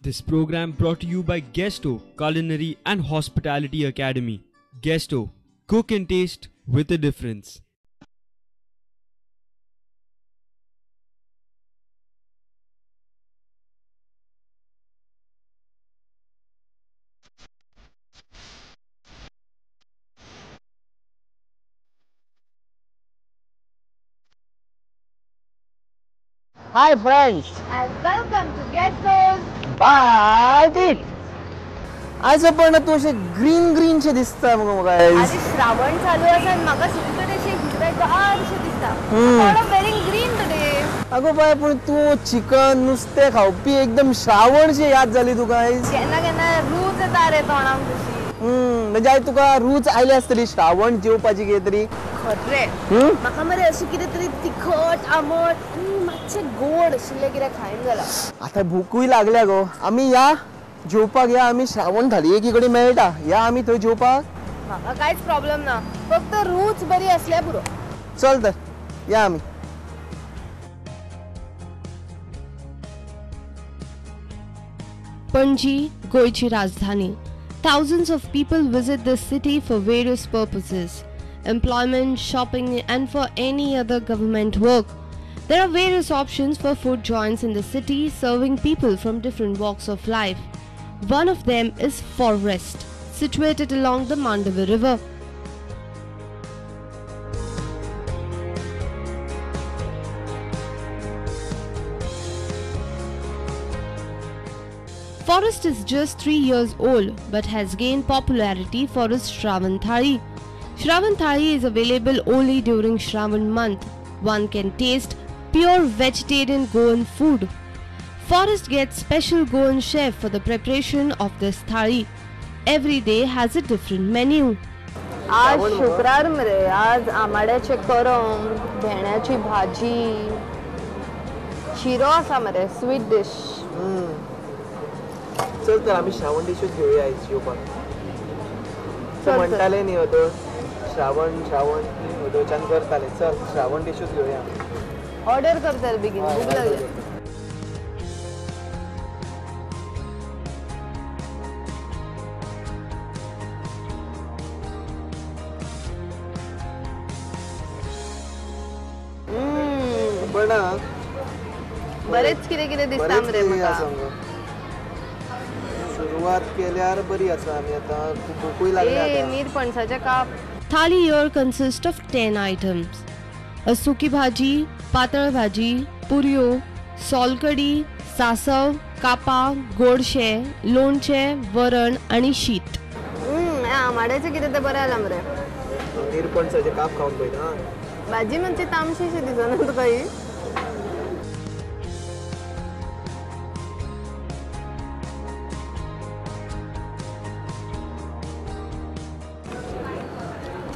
This program brought to you by Guesto Culinary and Hospitality Academy. Guesto, cook and taste with a difference. Hi friends and welcome to Guesto's Bite It. आज पण तू असे green green शे दिसता मग म्हाका. आज श्रावण चालू आसा आनी म्हाका सगळीकडेन अशें हिरवेगार अशें दिसता. All wearing green today. अगो बाय, पण तू चिकन नुस्तें खावपी एकदम श्रावण शे याद जाली तुका आयज. केन्ना केन्ना रूच येता रे तोंडाक तशी. म्हणजे आयज तुका रूच आयली आसतली श्रावण जेवपाची कितें तरी. खरें म्हाका मरे अशें कितें तरी तिखट आमट आनी मातशें गोड आशिल्लें कितें खायन जालां. आतां भुकूय लागल्या गो. आमी या जेवपाक या, आमी श्रावण थाली एकी कडेन मेळटा, या आमी थंय जेवपाक. म्हाका कांयच प्रॉब्लम ना, फक्त रूच बरी आसल्यार पुरो. चल तर या आमी. पणजी गोंयची राजधानी. Thousands of people visit this city for various purposes: employment, shopping, and for any other government work. There are various options for food joints in the city serving people from different walks of life. One of them is Forest, situated along the Mandavi River. Forest is just 3 years old but has gained popularity for its Shravan Thali. Shravan Thali is available only during Shravan month. One can taste pure vegetarian Goan food. Forest gets special Goan chef for the preparation of this thali. Every day has a different menu. आज शुक्रार मरे, आज आमाड्याचे करम, भेण्याची भाजी, शिरो आसा मरे, sweet dish. चल तर आमी श्रावण डिशूच घेवया आयज जेवपाक. म्हणटाले न्ही अदो श्रावण श्रावण अदोच्यान करताले. चल श्रावण डिशूच घेवया. ऑर्डर करता बेगीन, भूक लागली. पण बरेच कितें कितें दिसता मरे म्हाका. सुरवात केल्यार बरी आसा. आमी आतां भुकूय लागल्या. नीर पणसाचे काप. Thali here consists of 10 items: a सुकी भाजी, पातळ भाजी, पुरयो, सोलकडी, सासव, कापा, गोडशे, लोणचें, वरण आनी शीत. आमाड्याचें कितें तें बरें आलां मरे. नीर पणसाचे काप खावन पळयता. भाजी म्हणजे तामशी शी दिसना तुका ही?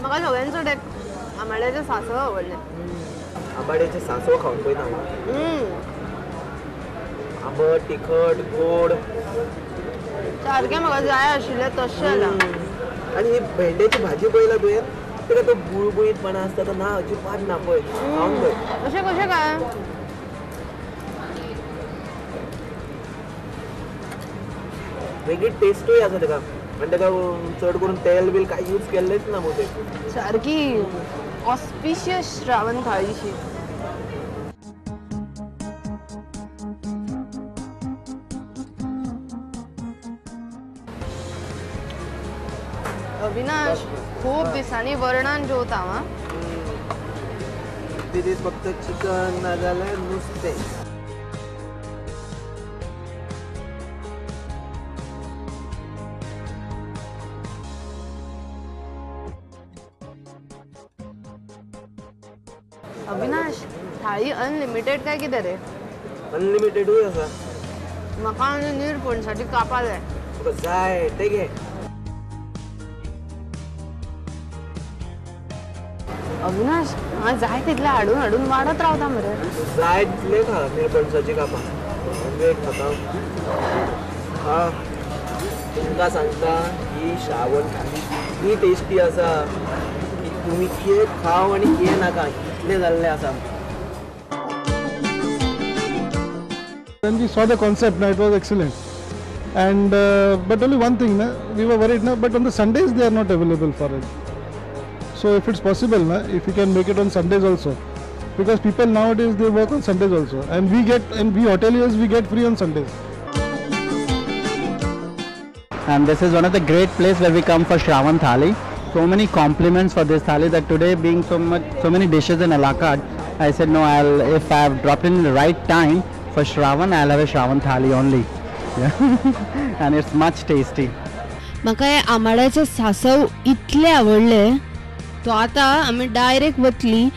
म्हाका सगळ्यान चड आमाड्याचें सांसव आवडलें. आंबाड्याचें सांसव खावन पळयता हांव. आंबट, तिखट, गोड सारकें म्हाका जाय आशिल्लें तशें जालां. आनी ही भेंड्याची भाजी पळयला तुवें? ताका तो बुळबुळीतपणा आसता तो ना, अजिबात ना. पळय खावन पळय. अशें कशें काय? वेगळी टेस्टूय आसा ताका. आनी ताका चड करून तेल बील कांय यूज केल्लेंच ना भोवतेक. सारकी ऑस्पिशियस श्रावण थाळीशी. अविनाश, खूब दिसांनी वरणान जेवता हांव. ते दीस फक्त चिकन नाजाल्यार नुस्तें. अविनाश, थाळी अनलिमिटेड काय कितें रे? अनलिमिटेडूय आसा. म्हाका आनी नीर पणसाची कापां जाय. तुका जाय ते घे. अविनाश, हांगा जाय तितलें हाडून हाडून वाडत रावता मरे. जाय तितलें खा नीर पणसाची कापां. वेग खाता. हा, तुमकां सांगता ही श्रावण थाली इतली टेस्टी आसा की तुमी कितें खाव आनी कितें नाका इतलें जाल्लें आसा. When we saw the concept, it was excellent. And but only one thing, na, we were worried, na, but on the Sundays they are not available for it. So if it's possible, na, if you can make it on Sundays also, because people nowadays they work on Sundays also, and we hoteliers we get free on Sundays. And this is one of the great place where we come for Shravan Thali. So many compliments for this thali that today being so many dishes in a la carte, I said no, if I have dropped in the right time for Shravan, I'll have a Shravan Thali only. Yeah. And it's much tasty. म्हाका हे आमाड्याचे सांसव इतले आवडले तो आतां आमी direct वतली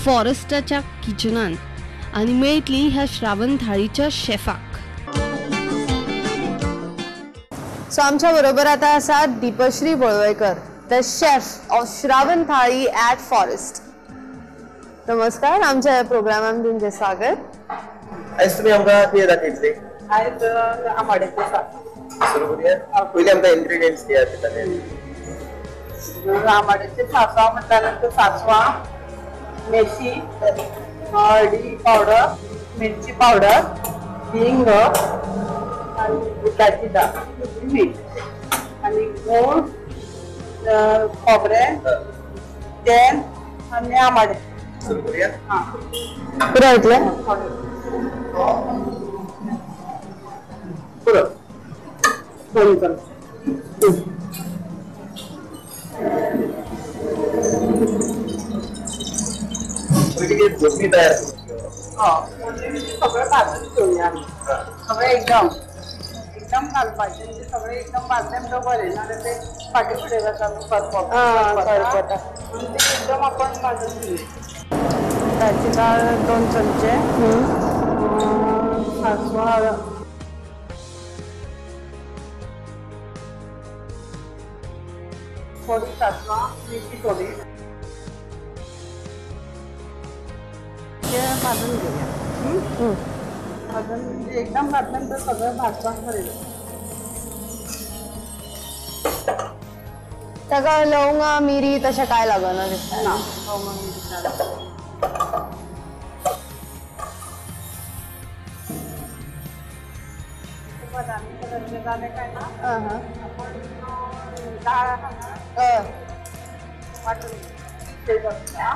फॉरेस्टाच्या किचनान आनी मेळटली ह्या श्रावण थाळीच्या शेफाक. सो आमच्या बरोबर आतां आसा Deepashree Valvaikar, the chef of Shravan Thali at Forest. नमस्कार, आमच्या ह्या प्रोग्रामान तुमचें स्वागत. आयज तुमी आमकां कितें दाखयतले? आयज आमाड्याचें सासव. सुरू करुया. पयलीं आमकां इन्ग्रिडियंट्स दियात. आमाड्याचें सासवां म्हटल्यार सासवां, मेथी, हळदी पावडर, मिरची पावडर, हिंग आनी उडदाची दाळ, मीठ आनी गोड, खोबरें, तेल आनी आमाडे. सुरू करुया. हां, पुरो इतलें? पुरो. दोन चमचे. फोडणी तयार फोडणी म्हणजे सगळें भाजून घेवया आमी, सगळें एकदम एकदम घालपाचें, म्हणजे सगळें एकदम भाजलें म्हणटकच बरें, नाजाल्यार तें फाटीं फुडें वता न्हू, करपता. म्हणून तें एकदम आपण भाजून घेवया. उडदाची दाळ 2 चमचे, सासवां थोडी, सासवां मिरची थोडी, ते भाजून घेवया. भाजून म्हणजे एकदम घातल्यानंतर सगळं भाजपाक बरें जाता. ताका लवंगां मिरी तशें कांय लागना दिसता? ना, लवंगां मिरी कांय लागना. बदामी कलरचे जाले काय ना आपण डाळ वाटून घेवया.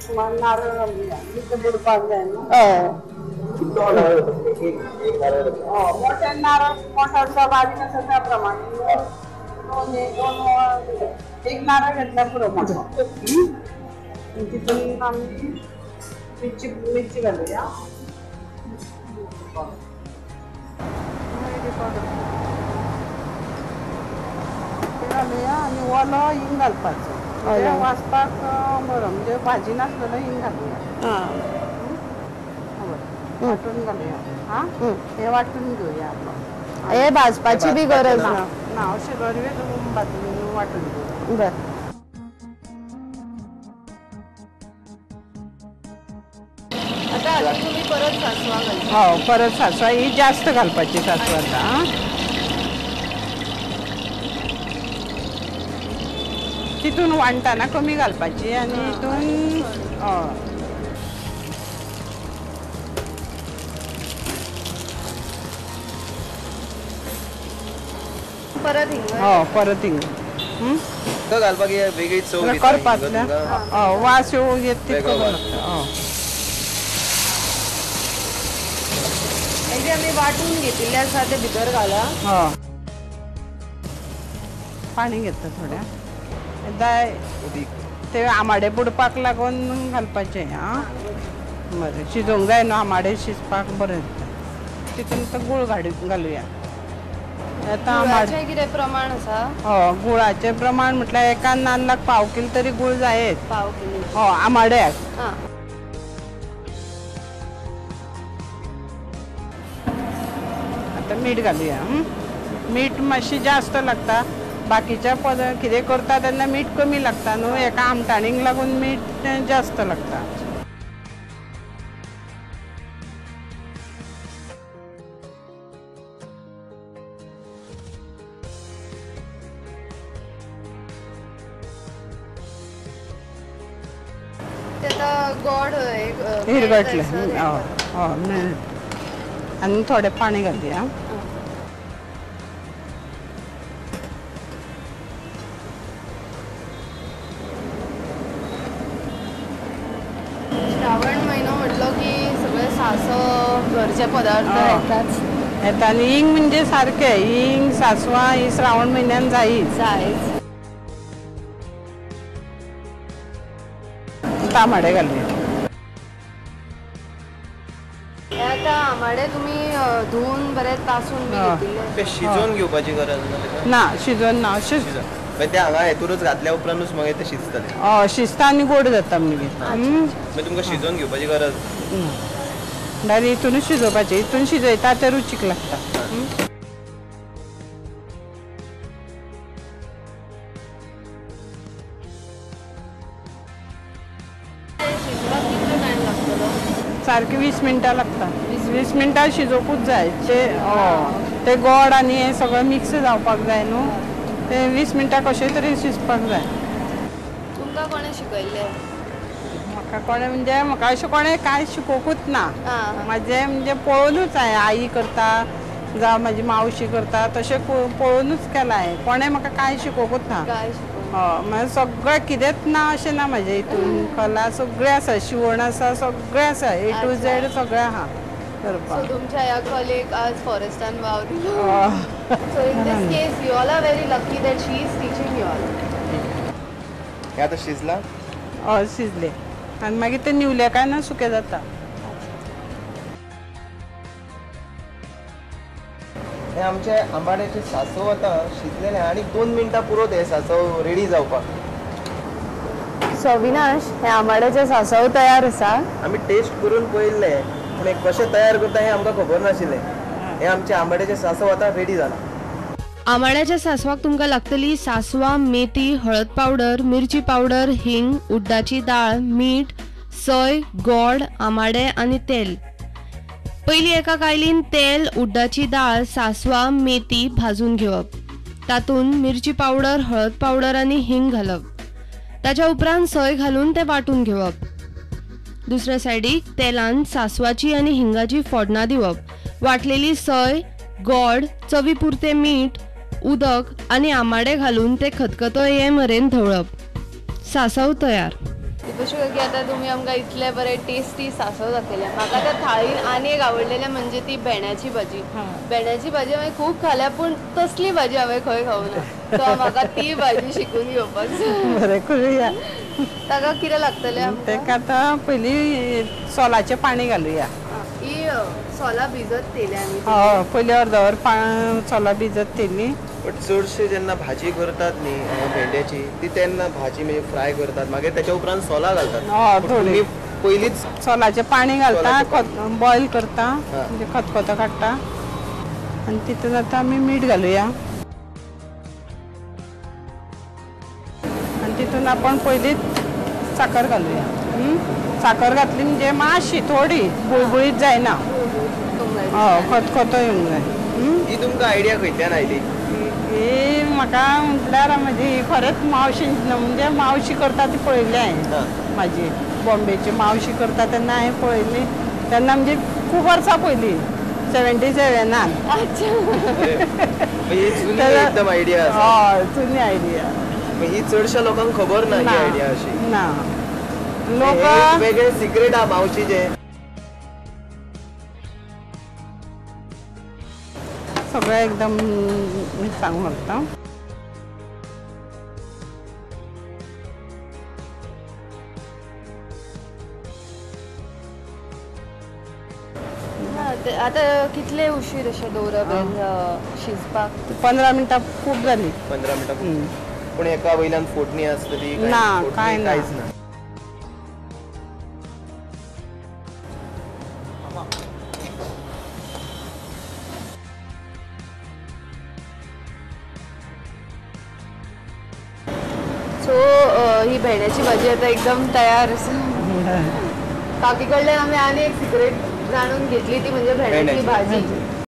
सुमार नारळ घालुया, म्हणजे बुडपाक जाय न्हू. मोठे नारळ मोठो आसा बारीक आसा त्या प्रमाणे दोन एक नारळ घेतल्यार पुरो मोठो. तितून आमी मिरची घालुया, घालुया आनी ओलो हिंग घालपाचो, वाजपाक बरो, म्हणजे भाजी नासलेलो हिंग घालुया. बरें, वांटून घालुया. आं, हें वांटून घेवया आपण. हे भाजपाची बी गरज ना? ना, अशें गरवेच भाजून वांटून घेवया. बरें. आतां तुमी परत सासवां घालता? हय, परत सासवां ही जास्त घालपाची सासवां आतां. तितून वांटना कमी घालपाची आनी हितून हय. परत हिंग? हय, परत हिंग घालपाक वेगळी चव करपांतल्यान हय वास येत तितको लागता. हय, हे जे आमी वांटून घेतिल्ले आसा ते भितर घाला. हय, पाणी घेता थोडें दाय ते आमाडे बुडपाक लागून घालपाचें. आं, बरें, शिजोवंक जाय न्हू आमाडे, शिजपाक बरें जाता. तितून आतां गूळ घालुया. आतां गुळाचें कितें प्रमाण आसा? हय, गुळाचें प्रमाण म्हटल्यार एका नाल्लाक पाव किल तरी गूळ जायच. पाव किल? हय, आमाड्याक. आतां मीठ घालुया. मीठ मातशें जास्त लागता, बाकीच्या पद कितें करता तेन्ना मीठ कमी लागता न्हू, एका आमटाणीक लागून मीठ जास्त लागता. गोड हिरगटलें. हय हय, आनी थोडें पाणी घालया. श्रावण म्हयनो म्हटलो की सगळे सासव घरचे पदार्थ येतात येता. आनी हिंग म्हणजे सारकें हिंग सासवां ही श्रावण म्हयन्यान जायच जायच. आमाडे घालया. आतां आमाडे तुमी धुवन बरे तासून बी घेतिल्ले, ते शिजोवन घेवपाची गरज ना? ना, शिजोवन ना, अशें ते हांगा हेतूनच घातल्या उपरांतूच मागीर ते शिजतले. हय, शिजता आनी गोड जाता मागीर. मागीर तुमकां शिजोवन घेवपाची गरज ना, डायरेक्ट हितूनच शिजोवपाचें. हितून शिजयता ते रुचीक लागता. सारकें 20 मिनटां लागता. 20 मिनटां शिजोवपूच जाय. ते गोड आनी हें सगळें मिक्स जावपाक जाय न्हू, ते 20 मिनटां कशें तरी शिजपाक जाय. तुमकां कोणें शिकयल्लें? म्हाका कोणें म्हणजे म्हाका अशें कोणें कांय शिकोवकूच ना. म्हाजें म्हणजे पळोवनूच हांवें, आई करता जावं म्हाजी मावशी करता तशें पळोवनूच केलां हांवें. कोणें म्हाका कांय शिकोवकूच ना. हय, मागीर सगळें कितेंच ना अशें ना म्हाजे हितून. कला सगळें आसा, शिवण आसा, सगळें आसा, ए टू झेड सगळें आहा करपाक. तुमच्या ह्या कलेक आज फॉरेस्टान वाव दिलो. So in this case you all are very lucky that she is teaching you all. हें आतां शिजलां? हय, शिजलें. आनी मागीर तें न्हिवलें काय ना सुकें जाता. हे आमचे आंबाड्याचे सासव आतां शिजलेले आनी 2 मिनटां पुरो ते सासव रेडी जावपाक. सो अविनाश, हे आंबाड्याचे सासव तयार आसा. आमी टेस्ट करून पळयल्ले, पूण हे कशें तयार करता हें आमकां खबर नाशिल्लें. हे आमचे आंबाड्याचे सासव आतां रेडी जाला. आंबाड्याच्या सासवाक तुमकां लागतली सासवां, मेथी, हळद पावडर, मिरची पावडर, हिंग, उड्डाची दाळ, मीठ, सोय, गोड, आंबाडे आनी तेल. पयलीं एका कायलीन तेल, उड्डाची दाळ, सासवां, मेथी भाजून घेवप. तातूंत मिरची पावडर, हळद पावडर आनी हिंग घालप. ताच्या उपरांत सोय घालून तें वांटून घेवप. दुसऱ्या सायडीक तेलान सासवाची आनी हिंगाची फोडणां दिवप. वांटलेली सोय, गोड, चवी पुरतें मीठ, उदक आनी आंबाडे घालून ते खतखतो ये मेरेन धवळप. सासव तयार. दीपश्री की आतां तुमी आमकां इतले बरे टेस्टी सासव दाखयले. म्हाका त्या थाळीन आनी एक आवडलेलें म्हणजे ती भेंड्याची भाजी. भेंड्याची भाजी हांवें खूब खाल्या, पूण तसली भाजी हांवें खंय खावना. सो म्हाका ती भाजी शिकून घेवपाक जाय. बरें, करुया. ताका कितें लागतलें? ताका आतां पयलीं सोलाचें पाणी घालुया. ही सोलां भिजत तेल्या? हय, पयलीं अर्दवर सोलां भिजत तेली. बट चडशे जेन्ना भाजी करतात न्ही भेंड्याची, ती तेन्ना भाजी म्हणजे फ्राय करतात, मागीर त्याच्या उपरांत सोलां घालतात. हय, पयलींच सोलाचें पाणी घालता, बॉयल करता, म्हणजे खतखतो काडटा आनी तितून आतां आमी मीठ घालुया. आनी तितून आपण पयलींच साकर घालुया. साकर घातली म्हणजे मातशी थोडी बुळबुळीत जायना, हय, खतखतो येवंक जाय. ही तुमकां आयडिया खंयच्यान आयली? ही म्हाका म्हटल्यार म्हजी खरेंच मावशी, म्हणजे मावशी करता ती पळयली हांवें. म्हाजी बॉम्बेची मावशी करता तेन्ना हांवें पळयली, तेन्ना म्हणजे खूब वर्सां पयलीं 77. एकदम आयडिया? हय, जुनी आयडिया. ही चडश्या लोकांक खबर ना ही आयडिया अशी ना. लोक वेगळे सिक्रेट आहा मावशीचे. सगळें एकदम मिरसांग घालता. आतां कितले उशीर अशें दवरप शिजपाक? 15 मिनटां खूब जाली. 15 मिनटां पूण एका वयल्यान फोडणी आसतली ना, कांय ना. कांयच ना. सो ही भेंड्याची भाजी आता एकदम तयार आसा. काकी कडल्यान आमी आनी एक सिक्रेट जाणून घेतली, ती म्हणजे भेंड्याची भाजी.